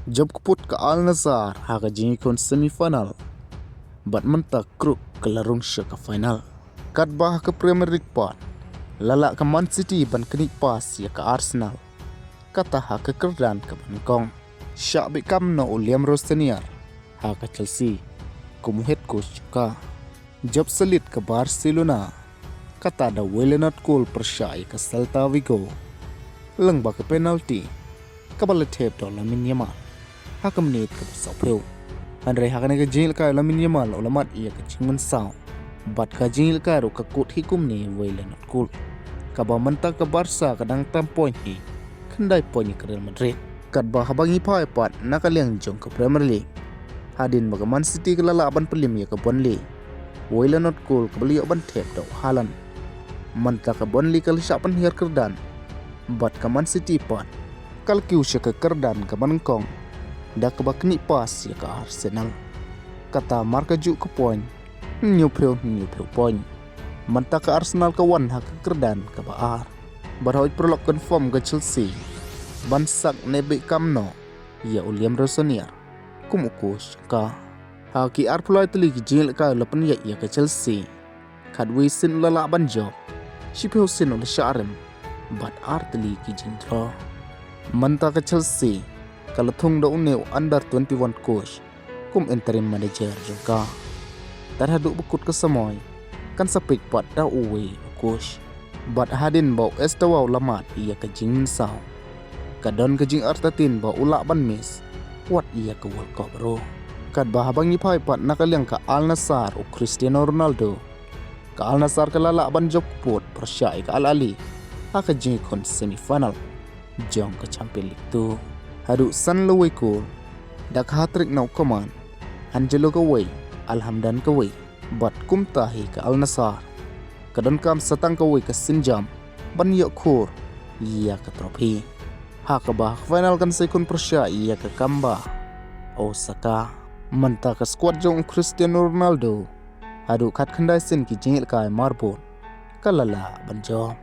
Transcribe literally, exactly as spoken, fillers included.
Jop kput ka Al Nassr ha ka jingïakhun semi-final. Bad mynta kruk ka la rung sha ka final. Katba ha ka Premier League pat, la lah ka Man City ban knieh pass ïa ka Arsenal. Kata ha ka kyrdan kaba nyngkong. Shah beh kam noh u Leandro Sané ha ka Chelsea kum u head coach jong ka. Jop sa leit ka Barcelona, kata da uwei la not goal pyrshah ïa ka Celta Vigo. Lyngba ka penalty kaba la thep da u Lamine Yamal ha ka minit kaba sawphew. Hynrei ha kane ka jingïalehkai u Lamine Yamal u la mad ïa ka jingmynsaw, bad ka jingïalehkai ruh ka kut hi kumne uwei la not goal, kaba mynta ka Barca ka dang tam point hi, khyndai point ïa ka Real Madrid. Katba haba ngi phai pat na ka liang jong ka Premier League, hadien ba ka Man City ka la lah ban pynlip ïa ka Burnley, uwei la not goal kaba la ïoh ban thep da u Haaland. Mynta ka Burnley ka la shah pynhiar kyrdan, bad ka Man City pat ka la kiew sha ka kyrdan kaba nyngkong da kaba knieh pass ïa ka Arsenal. Kata markajuh ka point, hynñiewphew hynñiewphew point. Mynta ka Arsenal ka wan ha ka kyrdan kaba ar. Bad hooid, paralok, confirm ka Chelsea ban sak ne beh kam noh ïa u Leandro Sané kum u coach jong ka. Ha ki arphew lai tylli ki jingïalehkai u la pynïaid ïa ka Chelsea, khatwei sien u la lah ban jop, shiphew sien u la shah rem, bad ar tylli ki jingdraw. Mynta ka Chelsea ka la thung da une u under twenty-one coach kum interim manager jong ka. Tad haduh ba kut ka samoi kan sa peit pat da uwei u coach. Bad hadien ba u Esteban u la mad ïa ka jingmynsaw, ka don ka jingartatien ba u lah ban miss wat ïa ka World Cup ruh. Katba haba ngi phai pat na ka liang ka Al Nassr u Cristiano Ronaldo, ka Al Nassr ka la lah ban jop kput pyrshah ïa ka Al Ahly ha ka jingïakhun semi-final jong ka Champions League two. Haduh san la wei goal, da ka hat-trick na u Coman, Angelo kawei, Alhamadan kawei. Bad kumta hi ka Al Nassr ka donkam sa tang kawei ka sienjam ban ïoh khur ïa ka trophy. Ha kaba ha ka final kan sa ïakhun pyrshah ïa ka Gamba Osaka. Mynta ka squad jong u Cristiano Ronaldo, haduh khatkhyndai sien ki jingïalehkai marbud, ka la lah ban jop.